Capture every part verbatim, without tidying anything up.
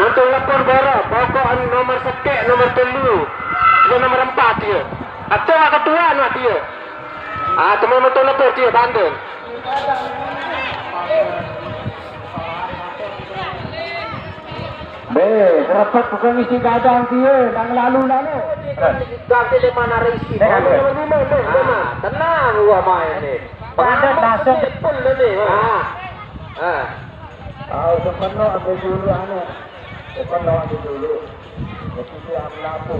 Montor lepon borok, pokok nomor sekek, nomor telu, dia nomor empat dia. Atau ketua nak dia. Ah, teman montor lepon dia bandel. Be, rapat bukan isi gadang dia, nang lalu-lalu. Ganti lima nari isi. Nomor lima, nomor lima. Ah, tenang gua main nih. Bandel langsung. Pun ni. Ah. Ah. Tahu sepenuh ambil dulu anu. Sepenuh ambil dulu. Begitu ambil lampu.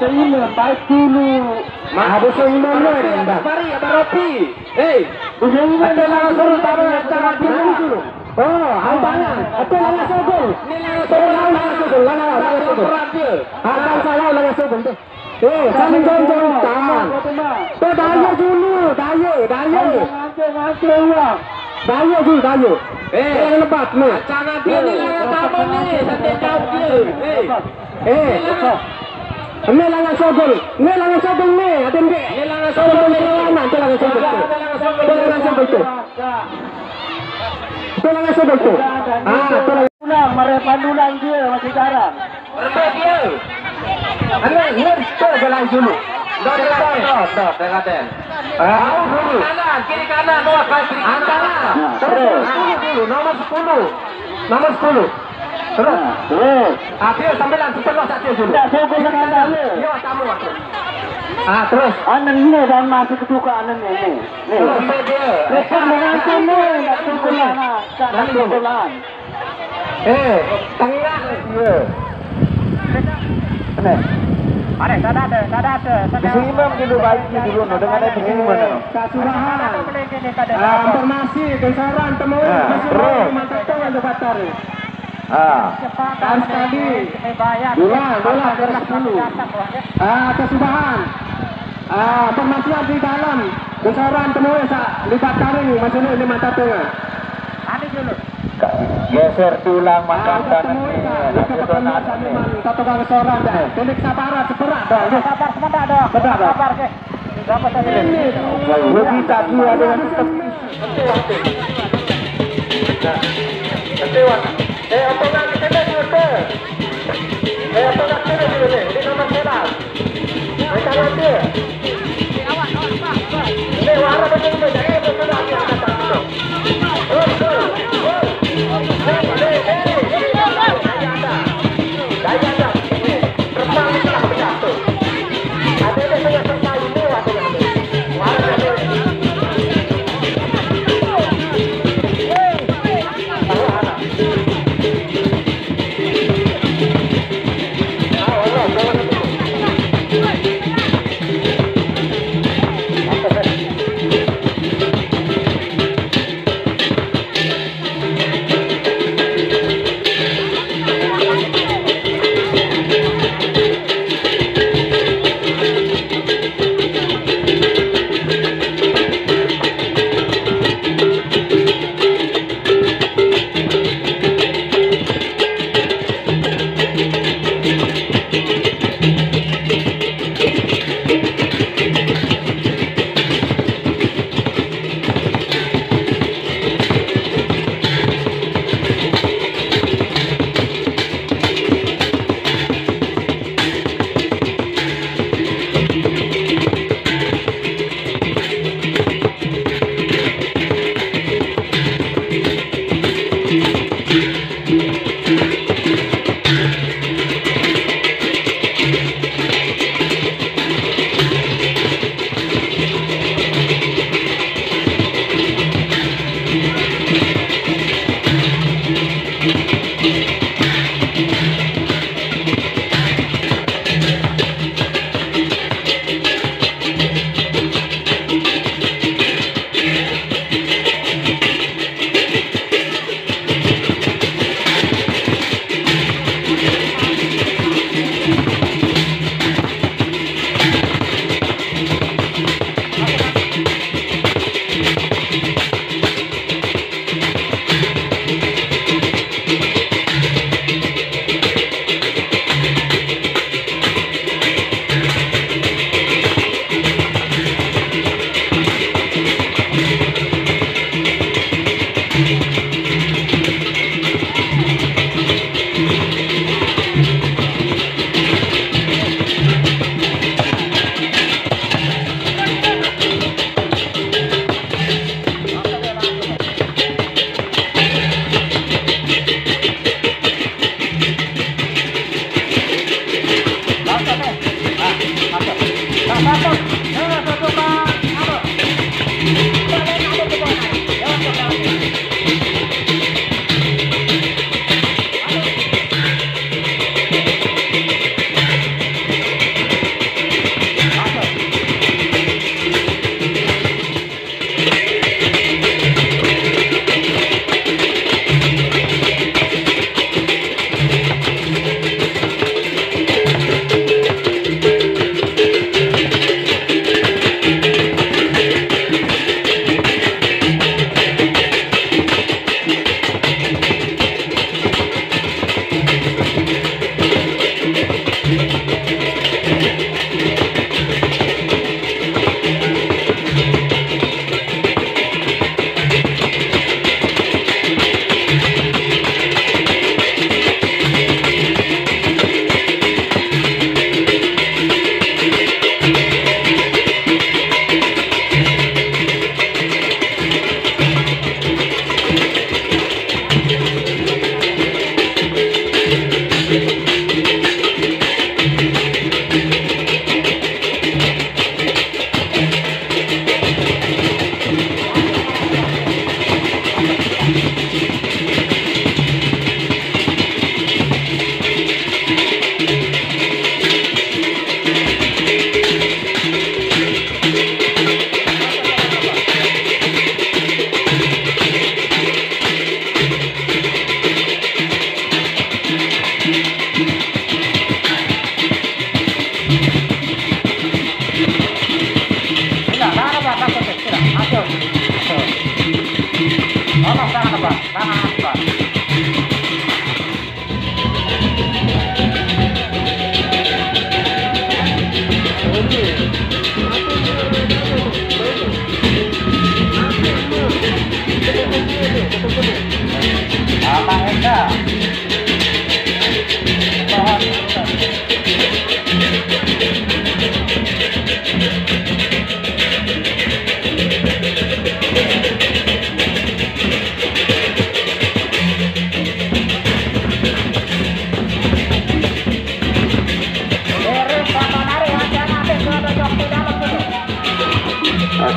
Terima, baik dulu. Ada seiman lo, Mbak. Mari, Abang Ropi. Hei, ada langsung tamu yang sangat dulu. Oh, hantangan. Ada langsung gol. Ini langsung gol, langsung gol, langsung gol. Akan salah langsung gol. Eh, saling jonjong tangan. Tuh, daya dulu, daya, daya. Daya dulu, daya. Eh, yang lebat nih. Jangan dia ni lah yang sama ni, sampai jauh dia. Eh. Eh. Ini langan sogol, ini langan sogol ni, ada ni. Ini langan sogol ni. Ini langan sogol tu. Ini langan sogol tu. Itu langan sogol tu. Ah, itu langan. Pulang, mari pandulan dia masih garang. Berempat dia. Anak, dia tu jalan dulu. Dah, dah, dah, dah, dah, dah, dah. Ah, dulu. Kanan, kiri kanan, dua kali kiri kanan. Antara. Terus, dulu, dulu, nomor sepuluh. Nomor sepuluh. Terus. Terus. Ah, dia sambilan, sebelah tak dia dulu. Tak, saya pegang tangan dia. Dia tamu aku. Ah, terus. Anak ni dah masuk ke tukar anak ni. Ni. Terus, dia. Lepas mengancam ni, tak tukar anak. Tak tukar anak. Eh, tengah dia. Mana? Mana? Tak ada, tak ada, tak ada. Bisi imam dulu, baik dulu, no. Dengan ada bisi imam, no. Kasubahan. Ah, informasi, kesaran, temui, nah, terus. Mantap, yang dapat tarik. Ah. Tarik sekali. Bola, bola, bola sepuluh. Ah, kesubahan. Ah, informasi di dalam. Kesaran, temui, sa, libat taring, masih ni, lima satu, ya. Ada dulu. Geser tulang makan tangan ni. Nak sebelah ni. Satu kali seorang dah. Pendek sabar, seberat dah. Sabar sebentar dah. Seberat dah. Sabar ke. Berapa tadi? Lebih tak dua dengan tetap. Nanti wan. Eh, apa nak kita ni, apa? Eh, apa nak kita ni? Ini nomor sebelas. Angkat dia. Ini warna betul-betul. Jangan betul-betul angkat tangan tu. Terus, terus, terus. Leh, leh, leh, leh. Daya dah. Daya dah. Terbang ni tak pecah tu. Ada dia tengah serta ini, ada yang ada. Warna dia. Ah, Allah, jangan.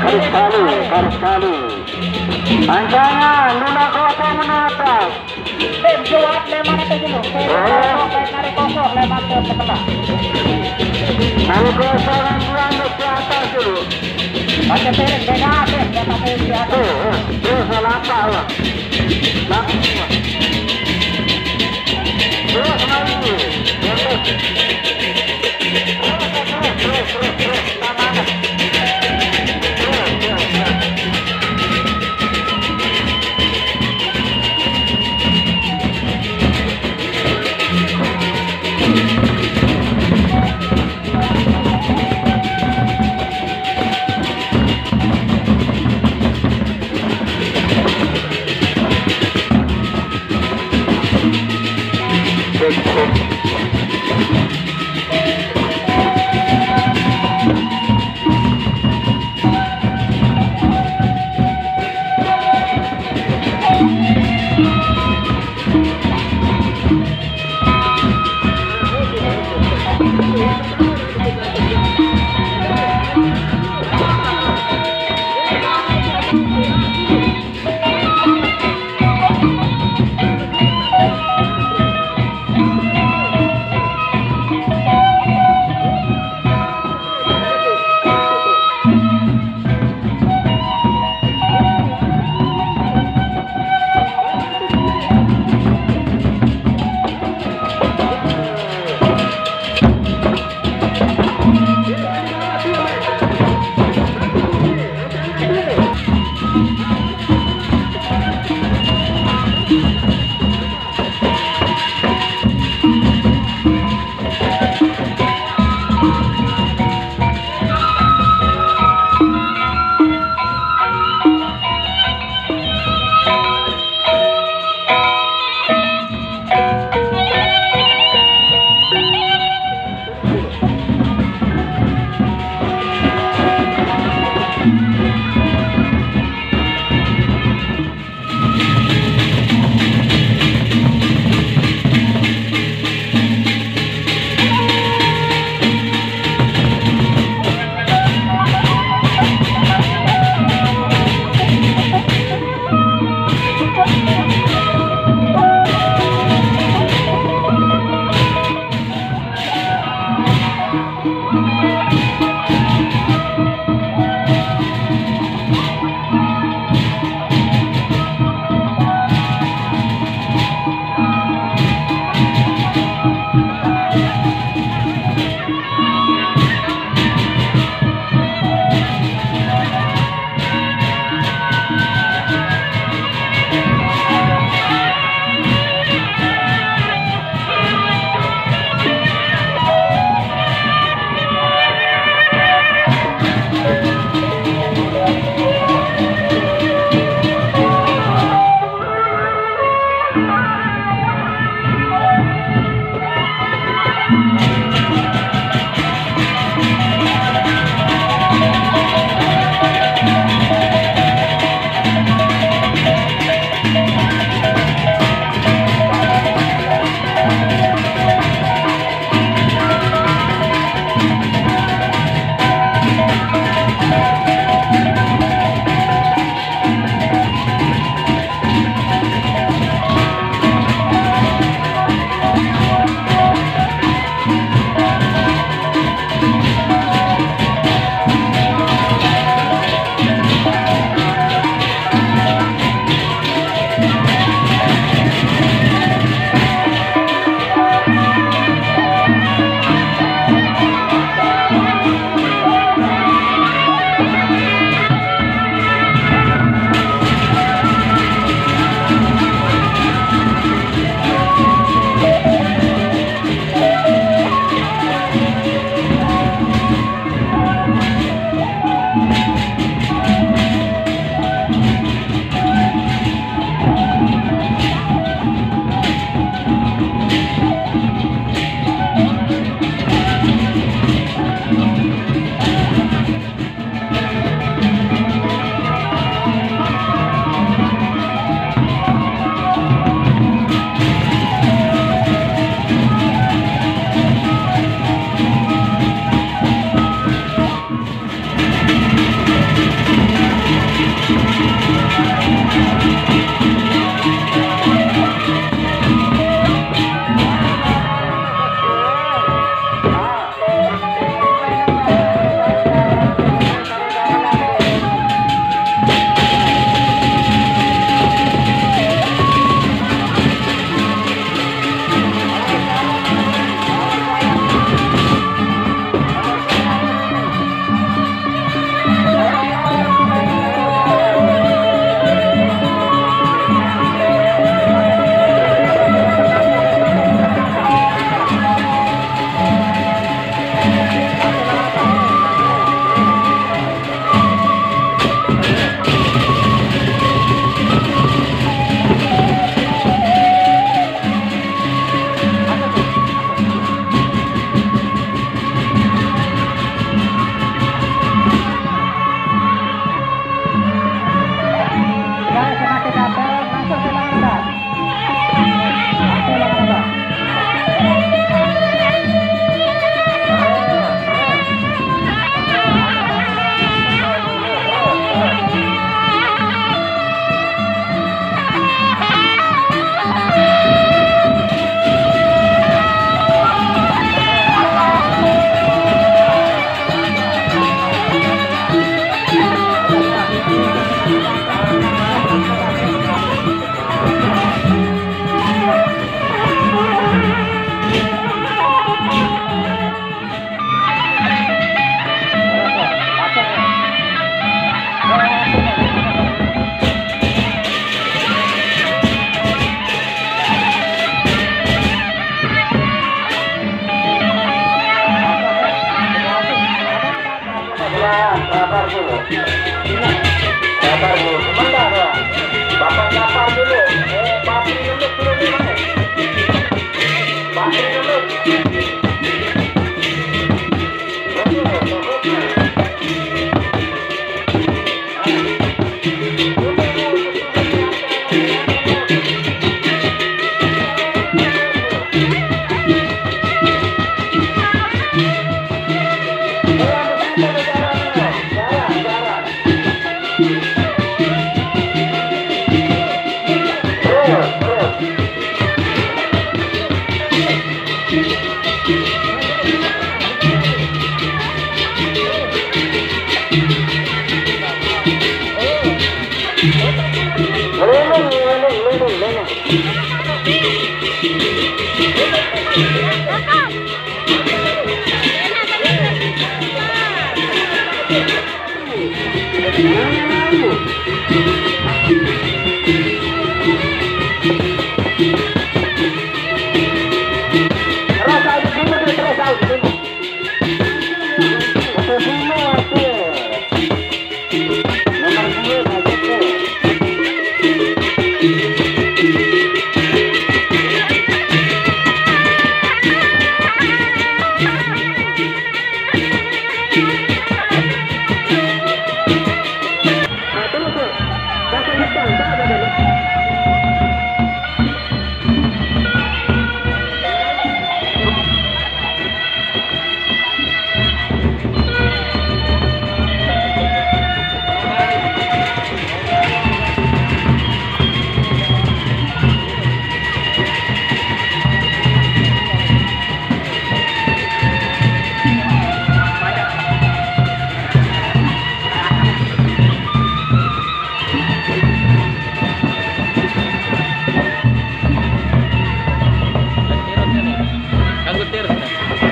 Karis kalu, karis kalu. Ancangan, nuna kota menatap. Tim juat leman itu dulu. Tim kokok, leman dari kokok, leman ke sebelah. Kalau kosongan dua, ke atas dulu. Pakai piring, beda tim, beda tim di atas. Tuh, eh, terus salah apa, Bang? Nah, terus lagi. Terus.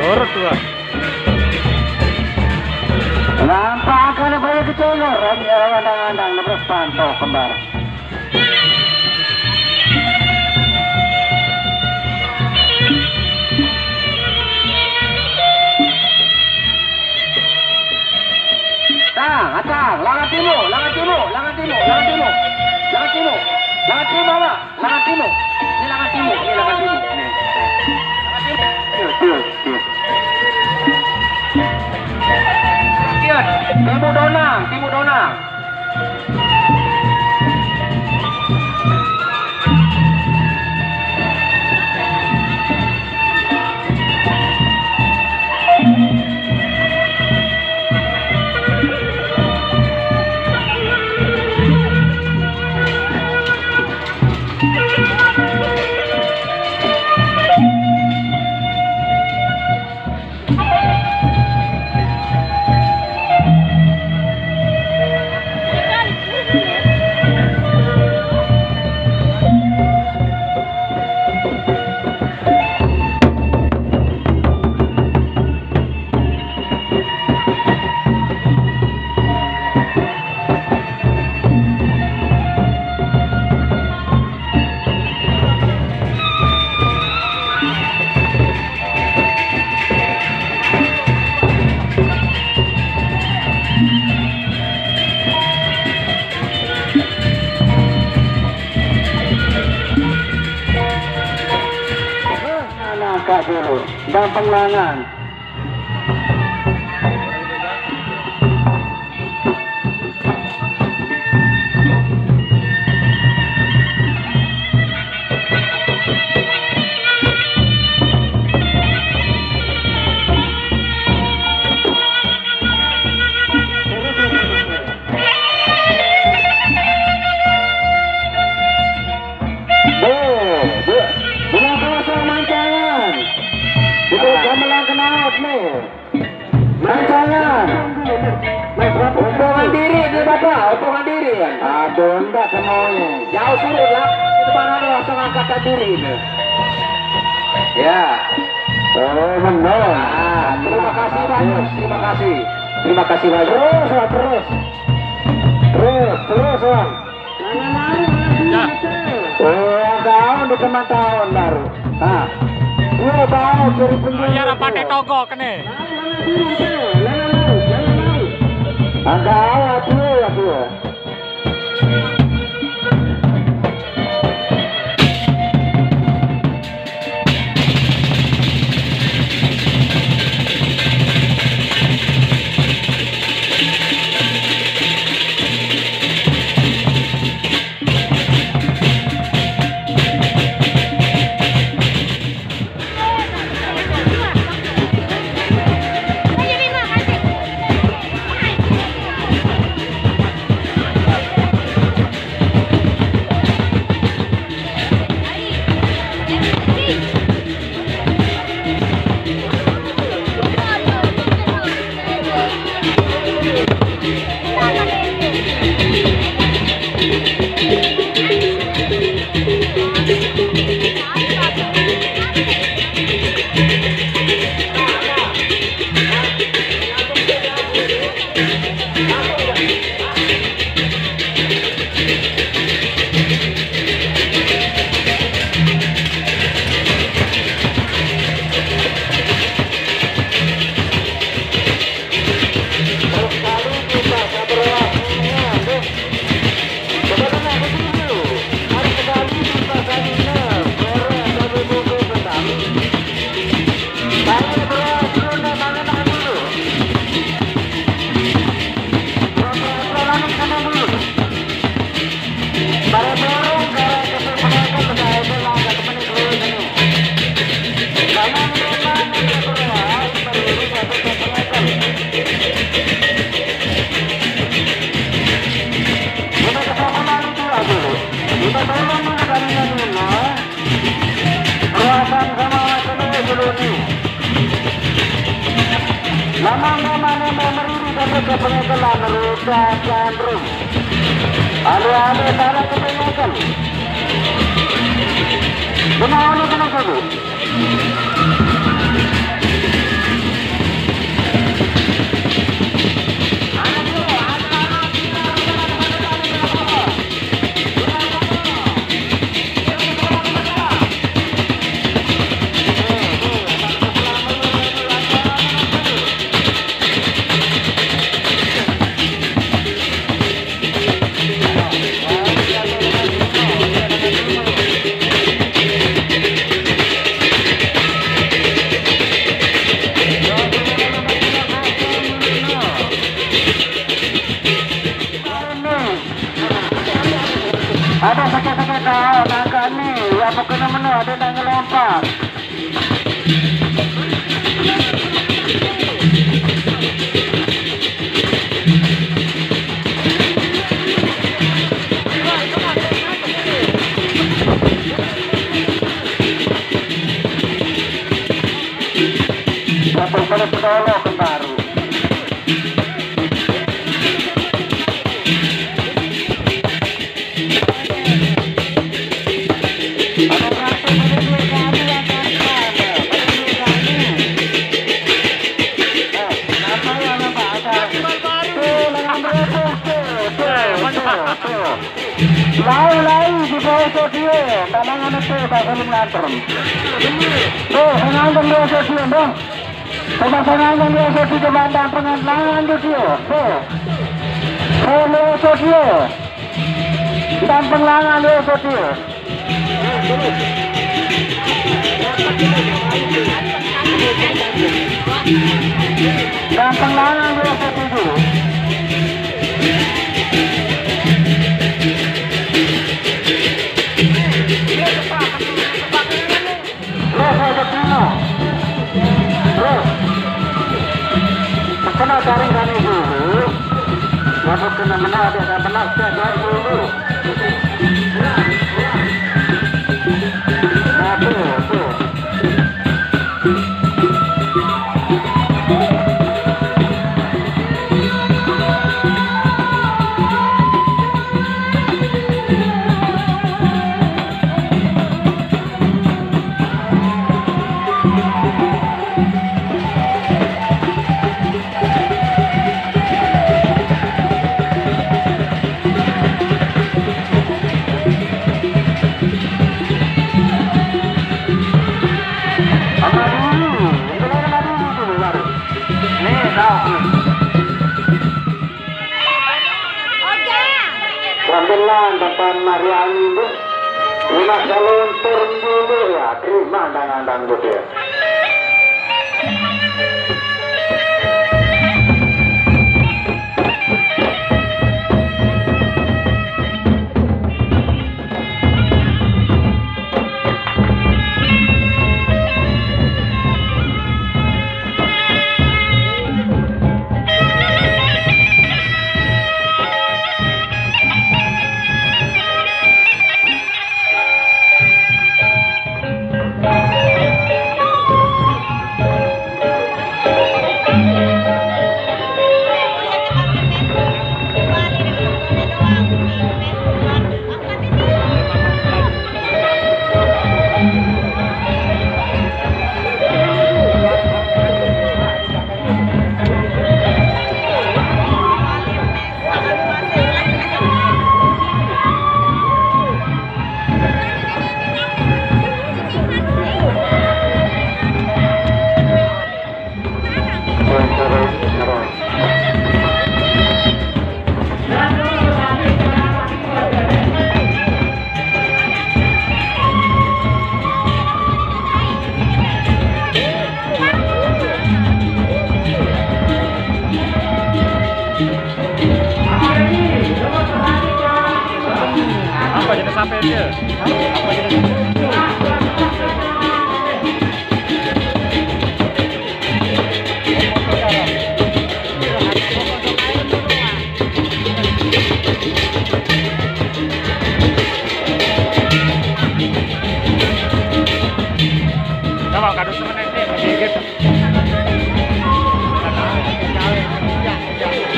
Urut dua. Nampaknya banyak kecolongan ya, andang-andang, lepas pantau kembar. Tang, atang, langan timu, langan timu, langan timu, langan timu, langan timu, langan timu, apa? Langan timu. Ini langan timu, ini langan timu. Nih. Langan timu. Tuh, tuh, tuh. Iya, timu donang, timu donang. Nangka dulu, gampang langan. Boh, boh, bola kosong mancangan. Itu gamelan kenaut nih. Mancangan. Untungan diri nih, Bapak, untungan diri kan. Aduh, enggak semuanya. Jauh surut lah. Itu mana ada langsung angkatan diri itu. Ya. Oh, benar. Ah, terima kasih banyak, terima kasih. Terima kasih banyak. Terus, Pak, terus. Terus, terus, Pak. Ya. Oh, tahun di teman tahun baru. Nah. Dua tahun dari penjuru. Ayo, rapatnya togok nih. Angka awal, dua, dua. Kepengekelan Ruda Gandrung. Ade-ade tanah kepengekelan. Benar, benar, benar. Ada sakit-sakit dah, nak ni. Apa kena menu, ada nak ngelompat. Satu menit penolong baru. Lai-lai di bawah Sodio, tanangan itu tak saling lanter. Tuh, tanangan di bawah Sodio, bang. Coba tanangan di bawah Sodio, teman, dan pengen tanangan di dia. Tuh. Tuh, di bawah Sodio. Dan penangan di bawah Sodio. Dan penangan di bawah Sodio. Terus aja Tino. Terus. Kena tarik kami dulu. Waktu kena menang, ada kena menang, saya jawab dulu. Nah, tuh, tuh. Nih, tahu. Sambilan depan Mariani, Bu. Lima salon turun dulu ya, terima dengan dangdut ya. Apa jenis sampai dia? Apa jenis? Kalau kado semen ini, sedikit. Nggak tahu, nyale, ya, ya.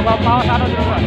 Coba paus anu dulu, Bang.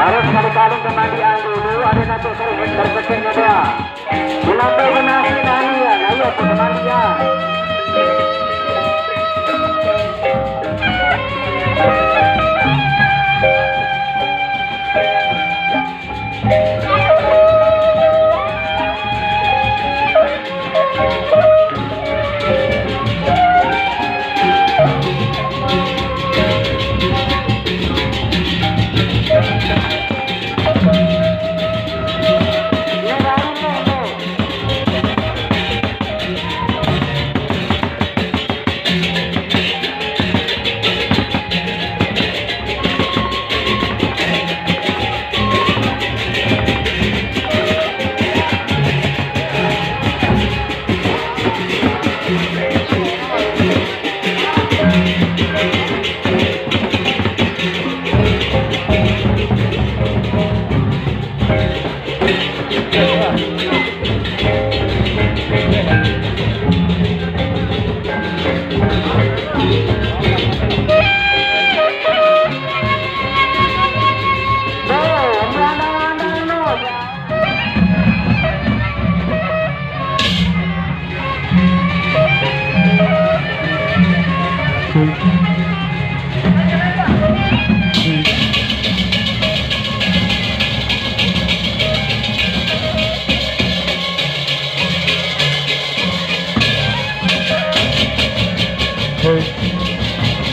Harus sekali-kali kemandian dulu, ada nanti terus terpecahnya dia. Kenapa benasi nani ya? Ayo ke kemandian.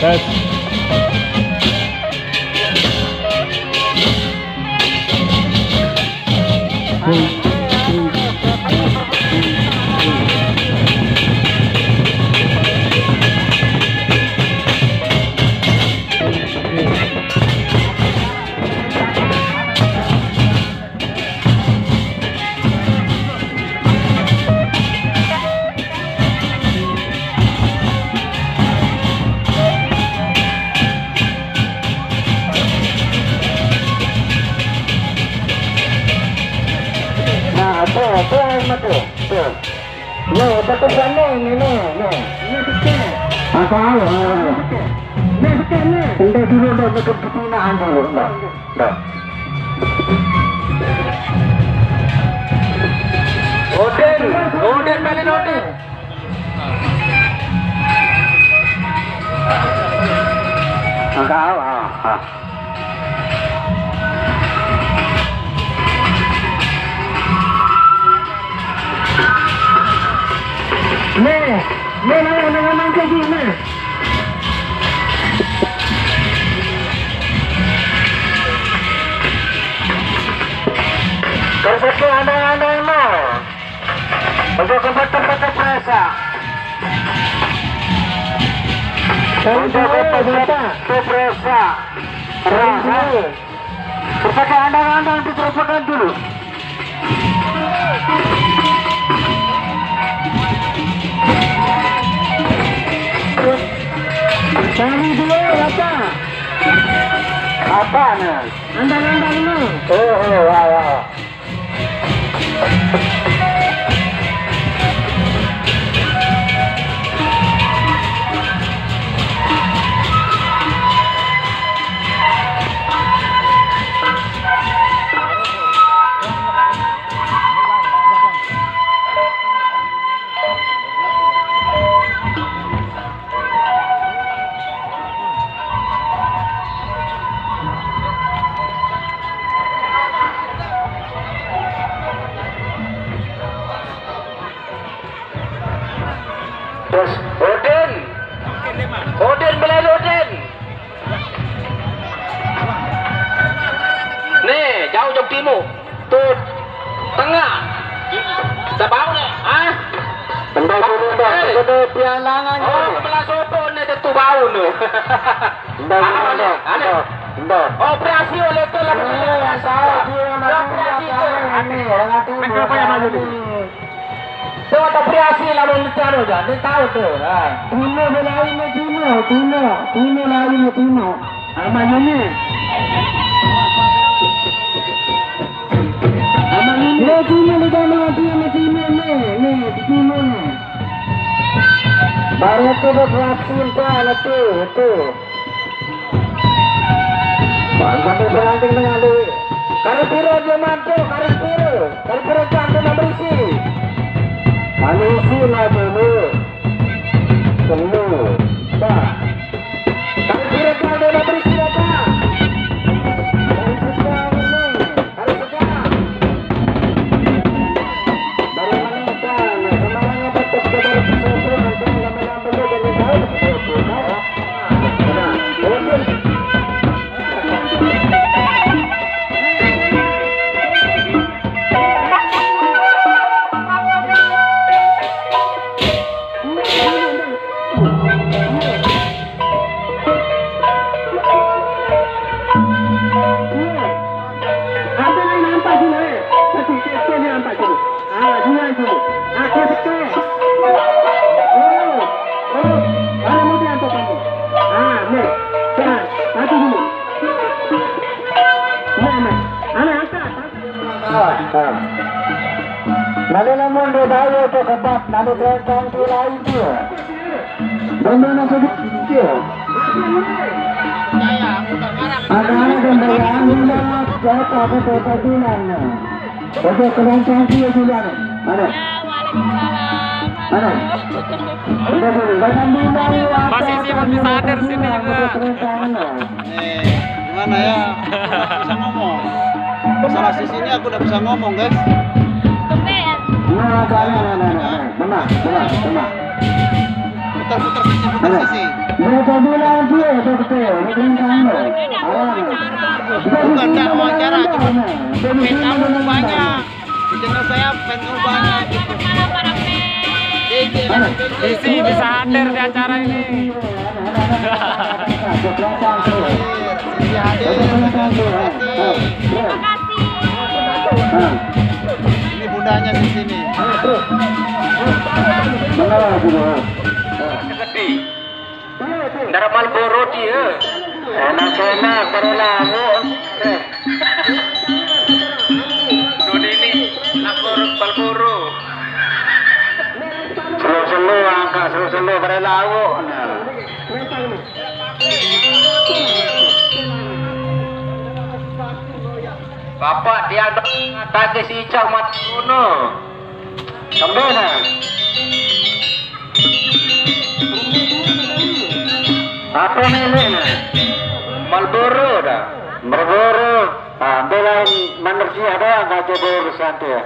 Tes. Nah, tuh, tuh, Ahmad, tuh, tuh. Nih, petukannya ini, nih, nih. Ini betul. Apa? Ini betul, nih. Udah dulu, udah, udah, udah, udah, udah. Odin, Odin, balik Odin. Angka, ah, ah. Nih, nih, nih, nih, nih, nih, nih. Terus itu andang-andang, no. Untuk tempat-tempat terpresa. Untuk tempat terpresa. Terasa. Kepada andang-andang diterapkan dulu. Kami dulu apa? Apa nih? Andang-andang ini. Oh, oh, wah, wah. Terus, Odin. Odin, belain Odin. Nih, jauh, jauh timu. Tuh, tengah. Sebau nih, ah? Tendang dulu, Mbak. Eh. Gede pialangan, oh, nih. Sebelah sopo nih, tentu bau nih. Mbak, apa Mbak, nih? Aneh. Mbak, Mbak. Operasi oleh itu lah. Eh, asal dia mati, operasi itu. Aneh, orang hati. Mikir apa yang maju nih? Tuh, ada priasi lamun mencari, ya. Dia tahu tuh. Nah. Tino belain nih, Tino, Tino. Tino lain nih, Tino. Sama Yuni. Sama Yuni. Nih, Tino di dalam hati sama Tino nih. Nih, di Tino nih. Baru itu berhasil, Pak, itu, itu. Bang, sampai berlanting dengan duit. Raja Manto, garis biru, garis biru jangan kena berisi. Anu isi lah dulu. Telu. Pak. Garis biru jangan kena berisi, Pak. Garis biru ini. Garis biru. Dari mana, Pak? Semarang apa, Pak? Kita harus bersyukur, nanti nggak menambah, jadi tahu, Pak. Nah, oke. Ada yang nampak dulu, eh. Satu, satu yang nampak dulu. Ah, dua itu. Ah, satu. Oh, oh. Ada mau diantuk kamu. Ah, nih. Dah, satu dulu. Nah, nah. Anak angkat. Lalu lamun dia bawa ke tempat, lalu kerentang tu lain dia. Benda nak sedikit dia. Anak-anak dan bayaan dia, kau tak ada kau tak bilang. Oke, kerentang dia juga ni. Mana? Mana? Masih sih, masih sadar sini juga. Kerentang mana? Eh, gimana ya? Aku nggak bisa ngomong. Masalah sisi ini aku udah bisa ngomong, guys. Nah, nah, nah, nah, nah, nah. Benar, benar, benar. Putar, putar sisi, putar sisi. Mereka bilang dia itu betul, dia bilang kamu. Bukan, nggak wawancara, cuma pengen tahu banyak. Di channel saya fans banyak gitu. Sisi bisa hadir di acara ini. Sisi hadir. Ini bundanya di sini. Sedih. Ndarah Marlboro dia. Enak-enak, baru lauk. Eh. Dunia ini, lapor Marlboro. Selo-selo, angkat selo-selo, baru lauk. Nah. Bapak dia ada tadi si Icak mati bunuh. Kembali, nah. Apa ni, ni, ni? Marlboro dah. Marlboro. Ah, ambil lain manusia dah, kata dia bersantai.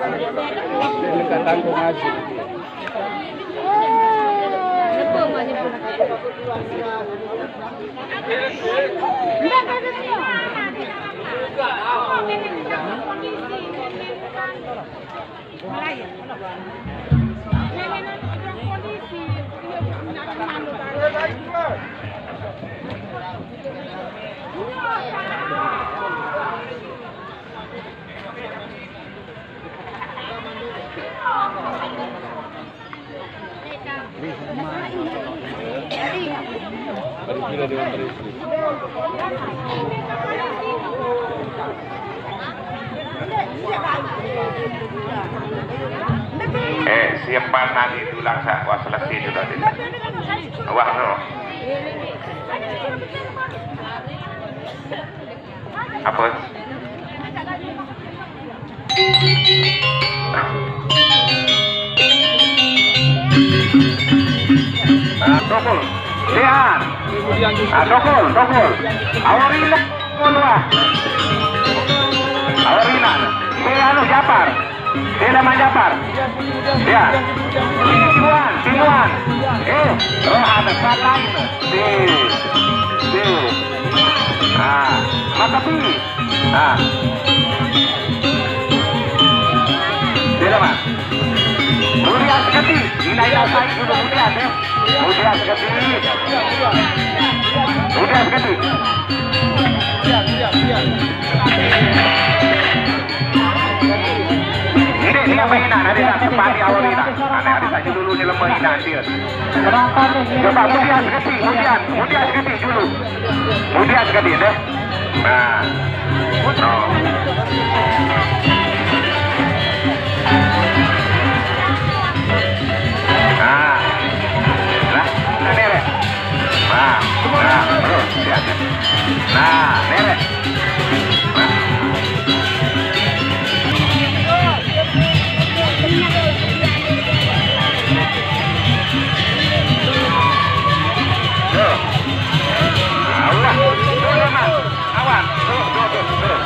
Dekat tangkung aja. Eh, simpan nanti tulang sa, wah, selesai sudah tidak. Wah, no. Apa? Ah, tokol. Sian. Ah, tokol, tokol. Awarina. Tokol lah. Awarina. Si anu, Japar. Si nama Japar. Ya. Timuan, timuan. Eh, roh ada saat lain. Si. Si. Ah, mata pi. Ah. Dia dah, Mak. Mulia sekali. Ina, ina, saya dulu mulia, eh. Mulia sekali. Mulia sekali. Ini, ini apa ina? Nanti tak sempat di awal ina. Nanti, nanti tak dulu ni lemah ina, nanti. Coba mulia sekali, mulia, mulia sekali dulu. Mulia sekali deh. Nah. Oh. Nah. Nah, nah, nere. Nah, nah, terus, ya. Nah, nere. Nah. Tuh. Allah. Tuh, Mas. Awas. Tuh, tuh, tuh, tuh.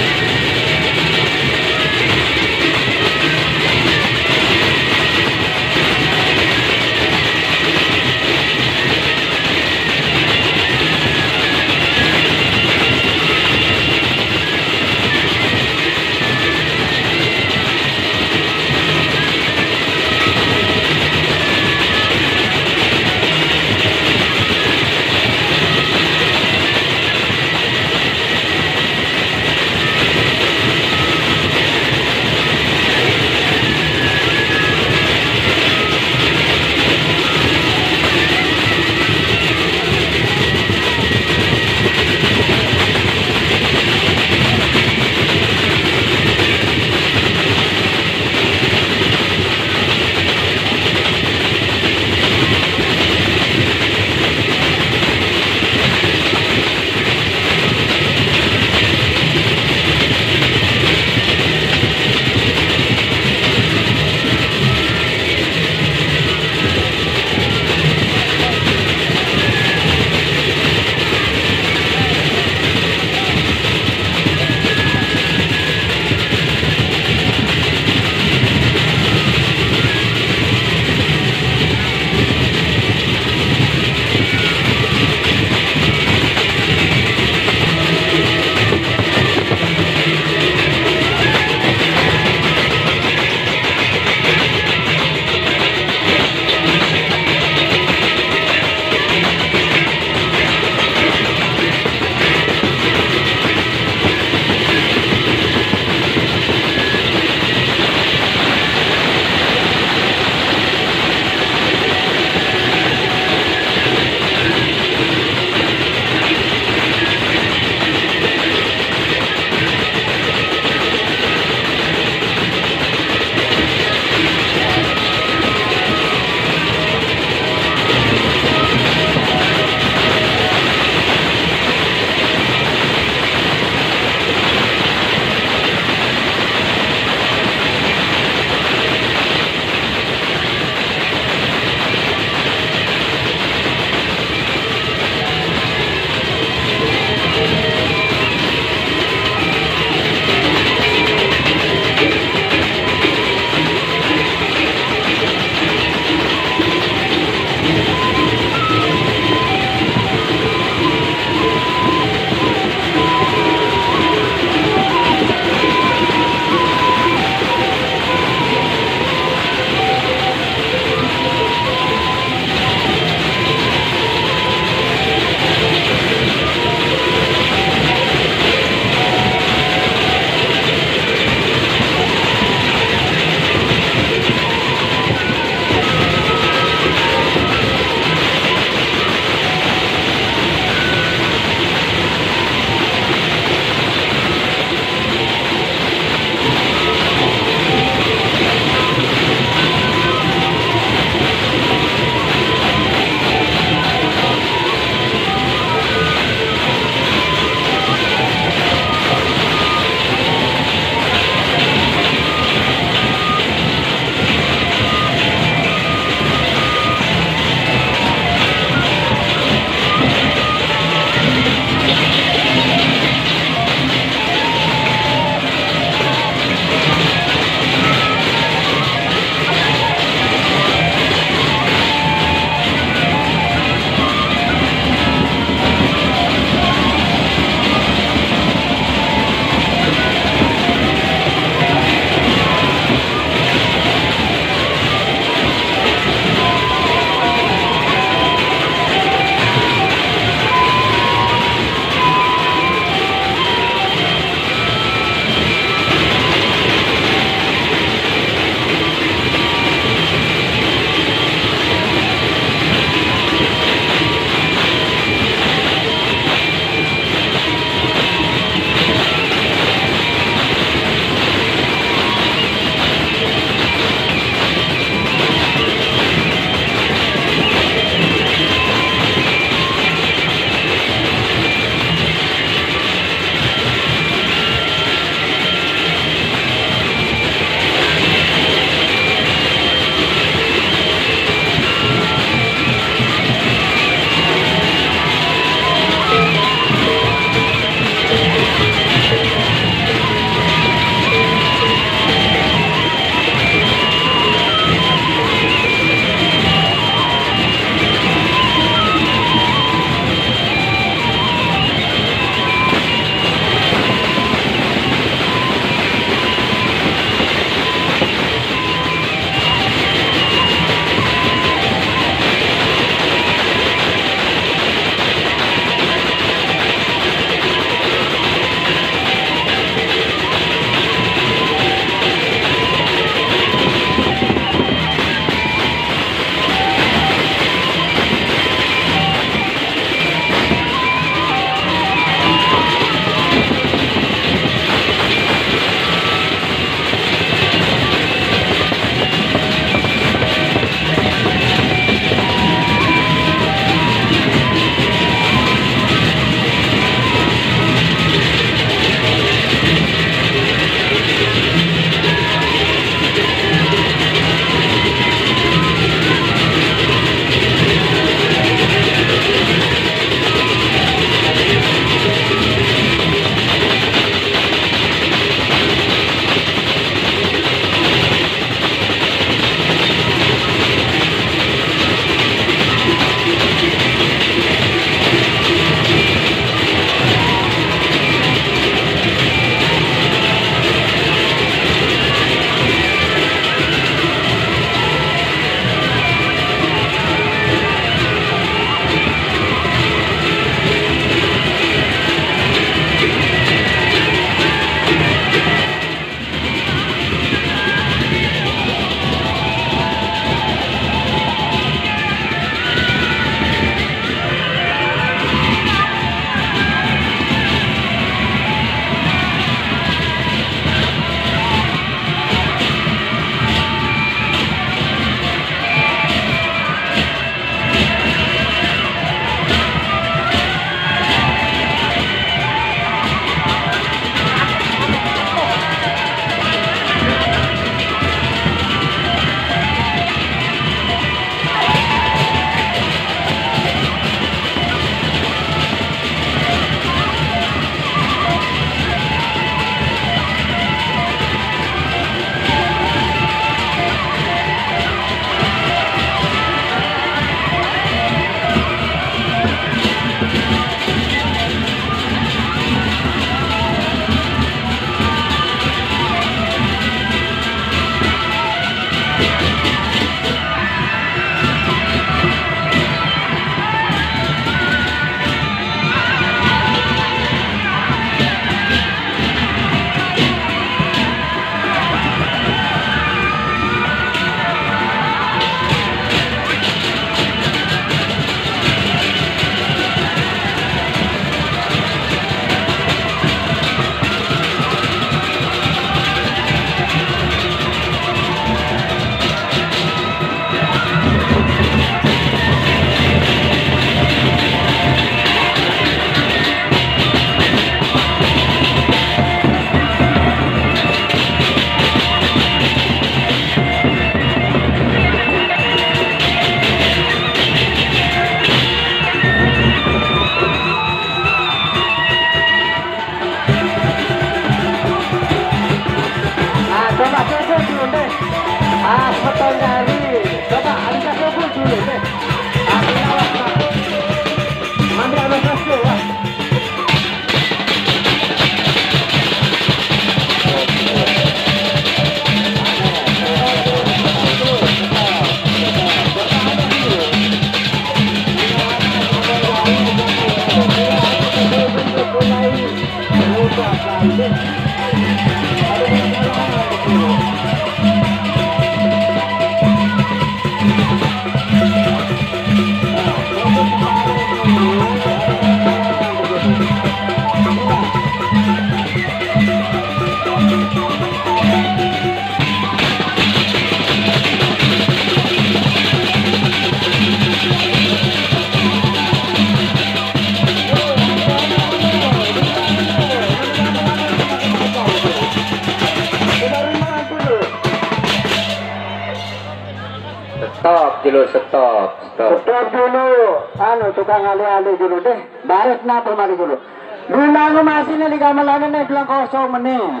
Stop dulu, stop, stop. Stop dulu, anu, tukang alih-alih dulu deh. Baris napa mari dulu. Gunane masih nih di gamelane nih bilang kosong meneh.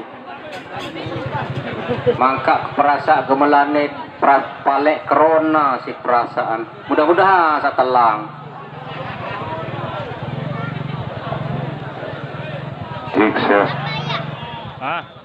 Mangka perasa gemelane pra-, palek krona si perasaan. Mudah-mudahan satelang. Sukses. Ah.